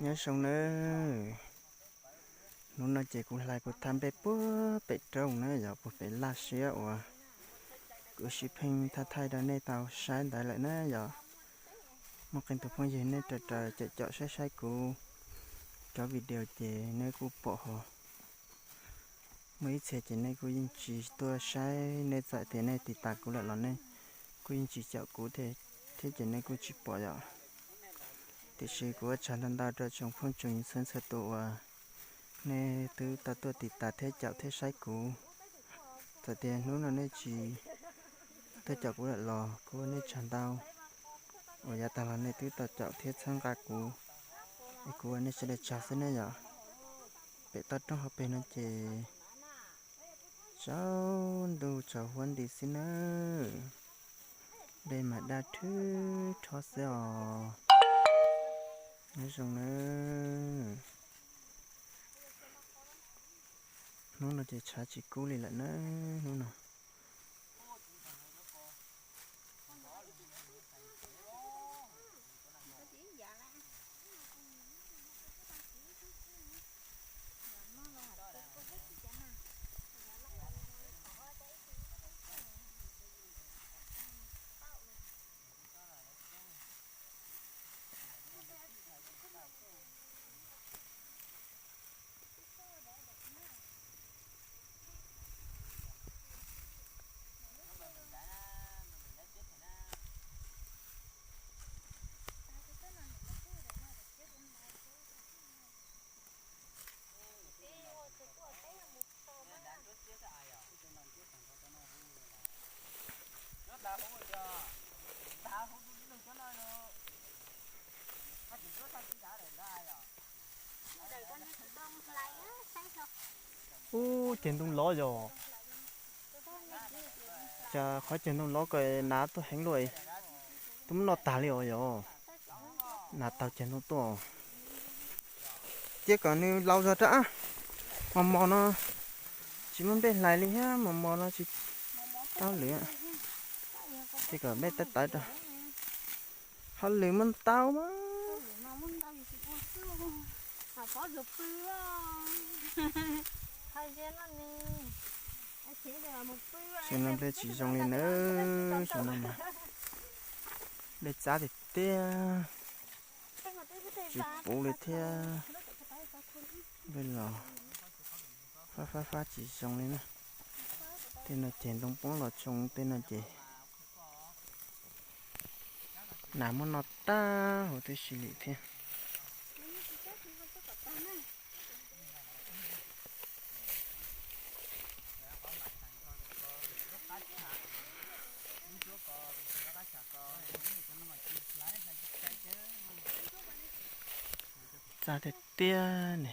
Nyob zoo nawb, hnub no ces kuv hlais kuv thaj nplej puag pem roob na yog puag pem laj siab uas kuv sib pheej thaij thaij rau nej tau saib ntawd lawm na yog. Muaj qee tus phooj ywg nej raws raws caum caum saib saib kuv cov video ces nej kuj pom hos. Muaj ib txhia ces nej kuj yeej tsis tuaj saib, nej txawm tias nej tiv tas kuv lawm los nej kuj yeej tsis caum kuv thiab ces nej kuj tsis pom yom. Tiam sis kuv ua tsaug ntau ntau rau tsoom phooj tsoom ywg txhua txhua tus uas nej twb tau tuaj tiv tas thiab caum thiab saib kuv. Txawm tias hnub no nej tsis tuaj caum kuv lawm los kuv ua nej tsaug ntau uas yav tag los nej twb tau caum thiab txhawb nqa kuv, es kuv ua nej sawv daws tsaug xwb ne yom. Pem toj roob hauv pes no ces tsaus ntuj tsaus huab nti xwb nawb. Nplej mas daj rhwb rhob xwb os. Nyob zoo nawb. Hnub no ces tshav tsis kub li lawm na, hnub no. Ub, ceg ntoo lov yog. Cas qhov ceg ntoo lov ko hnav tuaj heev luaj, twb muab noj tag li os yog. Hnav tau ceg ntoo tuaj. Cia kom nws laus zog rau, mos mos no tsis muaj nplej hlais li thiab, mos mos no tsis tau lwm. Cia kom nplej tawv tawv rau. Hauj lwm muaj ntau mas. Tam no nplej tsis zoo li nawb, tam no mas nplej txab tiag tiag, tsis puv li thiab. Nplej los fab fab fab tsis zoo li na. Tej no ces ntoo poob los tsoo, tej no ces nas muab noj tag huv tib si li thiab. Txaj tiag tiag ne.